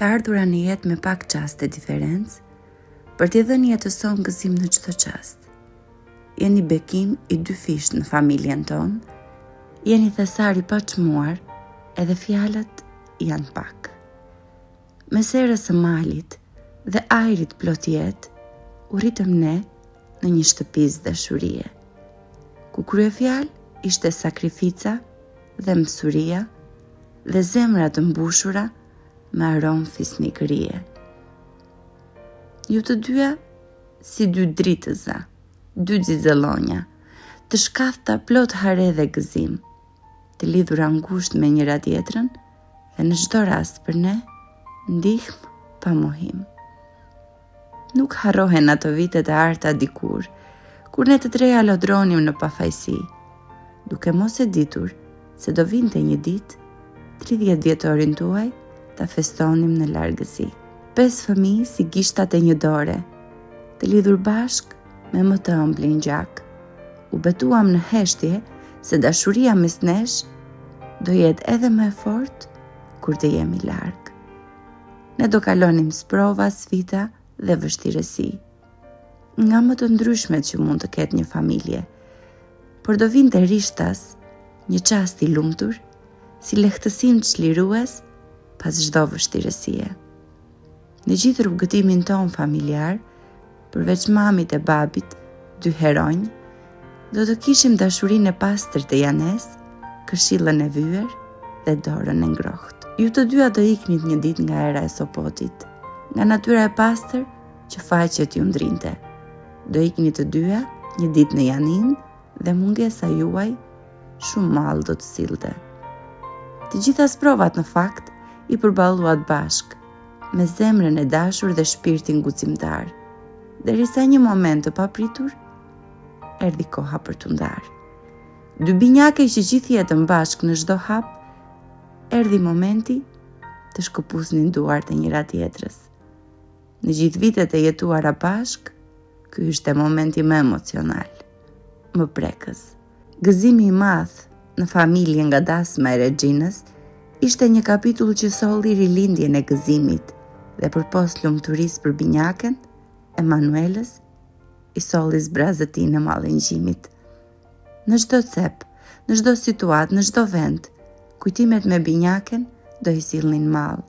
Të ardhura në jetë me pak çaste diferencë, për t'i dhënë jetës sonë gëzim në çdo çast. Jeni bekim i dyfishtë në familjen tonë, jeni thesar i paçmuar, edhe fjalët janë pak. Mes erës së malit dhe ajrit plot jetë, u rritëm ne në një shtëpizë dashurie, ku kryefjalë ishte sakrifica dhembshuria dhe zemra të mbushura me aromë fisnikërie. Ju të dyja si dy dritëza, dy xixëllonja, të shkathta plot hare dhe gëzim, të lidhura ngushtë me njëra tjetrën dhe në çdo rast për ne, ndihmë pa mohim. Nuk harrohen ato vitet e arta dikur, kur ne të treja lodronim në pafajësi, duke mos e ditur se do vinte një ditë, 30 vjetorin tuaj ta festonim në largësi. Pesë fëmijë si gishtat e një dore, të lidhur bashkë me më të ëmblin gjak. U betuam në heshtje se dashuria mes nesh do jetë edhe më e fortë kur të jemi larg. Ne do kalonim sprova, sfida dhe vështirësi. Nga më të ndryshmet që mund të ketë një familje. Por do vinte rishtas një çast i lumtur, si lehtësim çlirues pas çdo vështirësie. Në gjithë rrugëtimin tonë familjar, përveç mamit e babit, dy heronj, do të kishim dashurinë e pastër të Janes, këshillën e vyer dhe dorën e ngrohtë. Ju të dyja do iknit një ditë nga era e Sopotit, nga natyra e pastër që faqet ju ndrinte. Do iknit të dyja një ditë në Janinë dhe mungesa juaj shumë mall do të sillte. Të gjitha sprovat në fakt i përballuat bashkë, me zemrën e dashur dhe shpirtin guximtar. Derisa një moment të papritur, erdhi koha për t'u ndarë. Dy binjake që gjithë jetën bashkë në çdo hap, erdhi momenti të shkëpusnin duart e njëra tjetrës. Në gjithë vitet e jetuara bashkë, ky ishte momenti më emocional, më prekës. Gëzimi i madh në familje nga dasma e Rexhinës ishte një kapitull që solli rilindjen e gëzimit dhe përpos lumturisë për binjaken, Emanuelës i solli zbrazëtinë e mallëngjimit. Në çdo cep, në çdo situatë, në çdo vend, kujtimet me binjaken do i sillnin mall.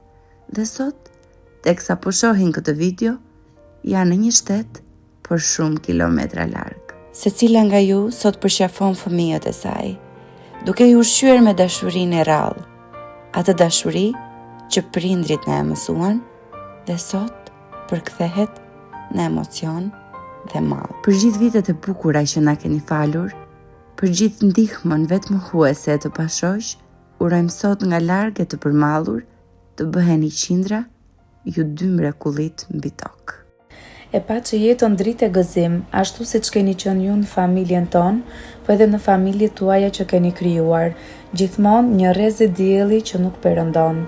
Dhe sot, teksa po shohin këtë video, janë në një shtet por shumë kilometra larg. Secila nga ju sot përqafon fëmijët e saj, duke i ushqyer me dashurinë e rrallë, atë dashuri që prindërit na e mësuan dhe sot përkthehet në emocion dhe mall. Për gjithë vitet e bukura që na keni falur, për gjithë ndihmën vetëmohuese e të pashoq, urojmë sot nga larg e të përmallur të bëheni qindra ju dy mrekullitë mbi tokë. E paçi jetën dritë e gëzim, ashtu siç keni qenë ju në familjen tonë, po edhe në familjet tuaja që keni krijuar. Gjithmonë një rreze dielli që nuk perëndon.